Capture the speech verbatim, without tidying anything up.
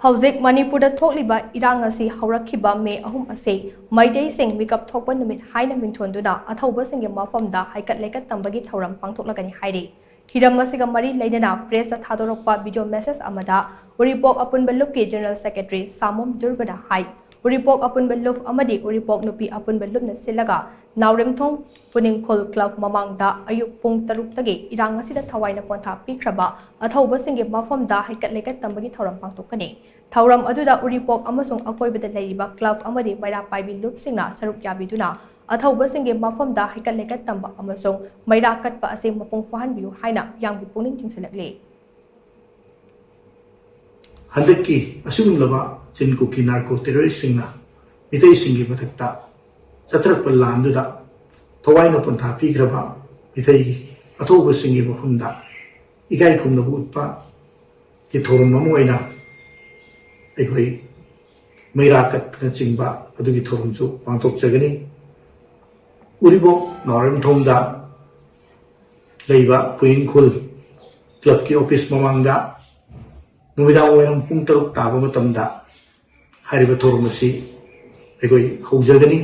ꯍꯧꯖꯤꯛ ꯃꯅꯤꯄꯨꯔꯗ ꯊꯣꯛꯂꯤꯕ ꯏꯔꯥꯡ ꯑꯁꯤ ꯍꯧꯔꯛꯈꯤꯕ ꯃꯦ ꯑꯍꯨꯝ ꯑꯁꯤ ꯃꯩꯇꯩꯁꯤꯡ ꯃꯤꯀꯞ ꯊꯣꯛꯄ ꯅꯨꯃꯤꯠ ꯍꯥꯏꯅ ꯃꯤꯡꯊꯣꯟꯗꯨꯅ ꯑꯊꯧꯕꯁꯤꯡꯒꯤ ꯃꯐꯝꯗ ꯍꯩꯀꯠ ꯂꯩꯀꯠ ꯇꯝꯕꯒꯤ ꯊꯧꯔꯝ ꯄꯥꯡꯊꯣꯛꯂꯒꯅꯤ ꯍꯥꯏꯔꯤ꯫ ꯍꯤꯔꯝ ꯑꯁꯤꯒ ꯃꯔꯤ ꯂꯩꯅꯅ ꯄ꯭ꯔꯦꯁꯇ ꯊꯥꯗꯣꯔꯛꯄ ꯚꯤꯗꯤꯑꯣ ꯃꯦꯁꯦꯖ ꯑꯃꯗ ꯎꯔꯤꯄꯣꯛ ꯑꯄꯨꯟꯕ ꯂꯨꯞꯀꯤ ꯖꯦꯅꯔꯦꯜ ꯁꯦꯀ꯭ꯔꯦꯇꯔꯤ ꯁꯥꯃꯣꯝ ꯗꯨꯔꯕꯅ ꯍꯥꯏ, ꯎꯔꯤꯄꯣꯛ ꯑꯄꯨꯟꯕ ꯂꯨꯞ ꯑꯃꯗꯤ ꯎꯔꯤꯄꯣꯛ ꯅꯨꯄꯤ ꯑꯄꯨꯟꯕ ꯂꯨꯞꯅ ꯁꯤꯜꯂꯒ ꯅꯥꯎꯔꯦꯝꯊꯣꯡ ꯄꯨꯅꯤꯡꯈꯣꯜ ꯀ꯭ꯂꯕ ꯃꯃꯥꯡꯗ ꯑꯌꯨꯛ ꯄꯨꯡ ꯇꯔꯨꯛꯇꯒꯤ ꯏꯔꯥꯡ ꯑꯁꯤꯗ ꯊꯋꯥꯏꯅ ꯄꯣꯟꯊꯥ ꯄꯤꯈ꯭ꯔꯕ ꯑꯊꯧꯕꯁꯤꯡꯒꯤ ꯃꯐꯝꯗ ꯍꯩꯀꯠ ꯂꯩꯀꯠ ꯇꯝꯕꯒꯤ ꯊꯧꯔꯝ ꯄꯥꯡꯊꯣꯛꯀꯅꯤ꯫ ꯊꯧꯔꯝ ꯑꯗꯨꯗ ꯎꯔꯤꯄꯣꯛ ꯑꯃꯁꯨꯡ ꯑꯀꯣꯏꯕꯗ ꯂꯩꯔꯤꯕ ꯀ꯭ꯂꯕ ꯑꯃꯗꯤ ꯃꯩꯔꯥ ꯄꯥꯏꯕꯤ ꯂꯨꯞꯁꯤꯡꯅ ꯁꯔꯨꯛ ꯌꯥꯕꯤꯗꯨꯅ ꯑꯊꯧꯕꯁꯤꯡꯒꯤ ꯃꯐꯝꯗ ꯍꯩꯀꯠ ꯂꯩꯀꯠ ꯇꯝꯕ ꯑꯃꯁꯨꯡ ꯃꯩꯔꯥ ꯀꯠꯄ ꯑꯁꯤ ꯃꯄꯨꯡ ꯐꯥꯍꯟꯕꯤꯌꯨ ꯍꯥꯏꯅ ꯃꯤꯌꯥꯝꯒꯤ ꯄꯨꯛꯅꯤꯡ ꯆꯤꯡꯁꯤꯜꯂꯛꯂꯤ꯫ ꯍꯟꯗꯛꯀꯤ ꯑꯁꯤꯒꯨꯝꯂꯕ ꯆꯤꯟ ꯀꯨꯀꯤ ꯅꯥꯔꯀꯣ ꯇꯦꯔꯣꯔꯤꯁꯁꯤꯡꯅ ꯃꯤꯇꯩꯁꯤꯡꯒꯤ ꯃꯊꯛꯇ ꯆꯠꯊꯔꯛꯄ ꯂꯥꯟꯗꯨꯗ ꯊꯋꯥꯏꯅ ꯄꯣꯟꯊꯥ ꯄꯤꯈ꯭ꯔꯕ ꯃꯤꯇꯩꯒꯤ ꯑꯊꯧꯕꯁꯤꯡꯒꯤ ꯃꯐꯝꯗ ꯏꯀꯥꯏ ꯈꯨꯝꯅꯕ ꯎꯠꯄꯒꯤ ꯊꯧꯔꯝ ꯑꯃ ꯑꯣꯏꯅ ꯑꯩꯈꯣꯏ ꯃꯩꯔꯥ ꯀꯠꯄꯅꯆꯤꯡꯕ ꯑꯗꯨꯒꯤ ꯊꯧꯔꯝꯁꯨ ꯄꯥꯡꯊꯣꯛꯆꯒꯅꯤ꯫ ꯎꯔꯤꯄꯣꯛ ꯅꯥꯎꯔꯦꯝꯊꯣꯡꯗ ꯂꯩꯕ ꯄꯨꯌꯦꯡꯈꯨꯜ ꯀ꯭ꯂꯕꯀꯤ ꯑꯣꯐꯤꯁ ꯃꯃꯥꯡꯗ ꯅꯨꯃꯤꯗꯥꯡ ꯋꯥꯏꯔꯝ ꯄꯨꯡ ꯇꯔꯨꯛ ꯇꯥꯕ ꯃꯇꯝꯗ ꯍꯥꯏꯔꯤꯕ ꯊꯧꯔꯝ ꯑꯁꯤ ꯑꯩꯈꯣꯏ ꯍꯧꯖꯒꯅꯤ꯫